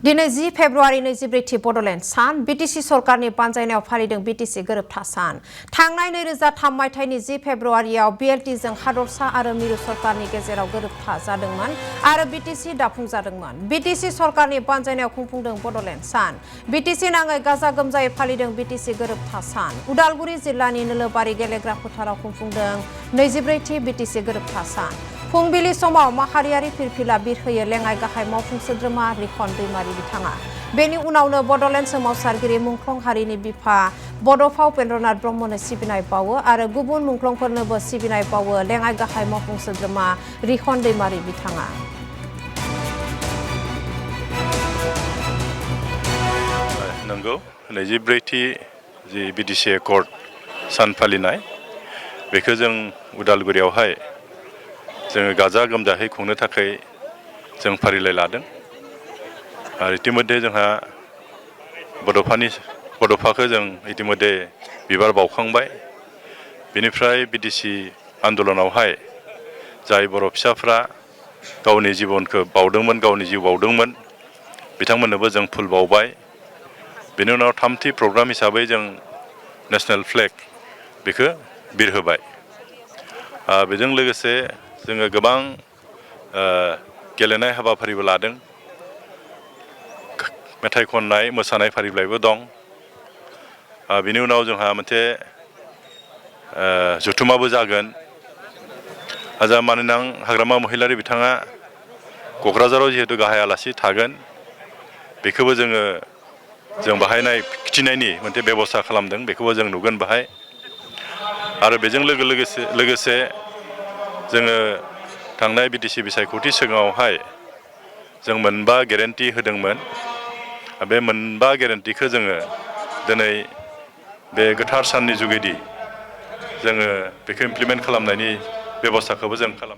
दिनै 10 फेब्रुवारि 24 बड'लेण्ड सान बिटिसि सरकारनि बानजायनायाव फालिदों बिटिसि गोरोबथा सान। थांनाय 2003 मायथाइनि 10 फेब्रुवारियाव बिएलटिजों हादरसा आरो मिरु सरकारनि गेजेराव गोरोबथा जादोंमोन आरो बिटिसि दाफुंजादोंमोन। बिटिसि सरकारनि बानजायनायाव खुंफुंदों बड'लेण्ड सान। बिटिसि नाङै गाजा गोमजायै फालिदों बिटिसि गोरोबथा सान। उदालगुरि जिल्लानि नोलोबारि गेलेग्रा फोथाराव खुंफुंदों 24थि बिटिसि गोरोबथा सान। फुंबिलि समाव माहारियारि फिरफिला बिरहोयो लेङाइ गाहाय मावफुं सोद्रोमा रिखन दैमारि बिथाङा। बेनि उनावनो बड'लेण्ड सोमावसारगिरि मुंख्लं हारिनि बिफा बड'फा उपेन्द्रनाथ ब्रह्मनो सिबिनाय बावो आरो गुबुन मुंख्लंफोरनोबो सिबिनाय बावो लेङाइ गाहाय मावफुं सोद्रोमा रिखन दैमारि बिथाङा। नंगौ 24थि जि बिटिसि एकर्ड सान फालिनाय बेखौ जों उदालगुरियावहाय जोङो गाजा गोमजायै खुंनो थाखाय जों फारिलाइ लादों आरो इतिमध्ये जोंहा बड'फाखौ जों इतिमध्ये बिबार बावखांबाय। बेनिफ्राय बिटिसि आन्दलनावहाय जाय बर' फिसाफ्रा गावनि जिबनखौ बावदोंमोन, गावनि जिउ बावदोंमोन, बिथांमोननोबो जों फुल बावबाय। बेनि उनाव थामथि प्रग्राम हिसाबै जों नेसनेल फ्लेग बेखौ बिरहोबाय। बेजों लोगोसे जोङो गोबां गेलेनाय हाबाफारिबो लादों। मेथाइ खननाय मोसानाय फारिलाइबो दं। बेनि उनाव जोंहा मोनसे जथुम्माबो जागोन। मानोना हाग्रामा महिलारि बिथाङा क'क्राझाराव जिहेतु गाहाय आलासि थागोन, बेखौबो जों बाहायनाय खिथिनायनि मोनसे बेब'स्था खालामदों, बेखौबो जों नुगोन बाहाय। आरो बेजों लोगोसे जोङो थांनाय बिटिसि बिसायख'थि सिगाङावहाय जों मोनबा गेरेन्टि होदोंमोन। बे मोनबा गेरेन्टिखौ जोङो दिनै बे गोथार साननि जुगेदि जोङो बेखौ इमप्लिमेन्ट खालामनायनि बेब'स्थाखौबो जों खालामदों।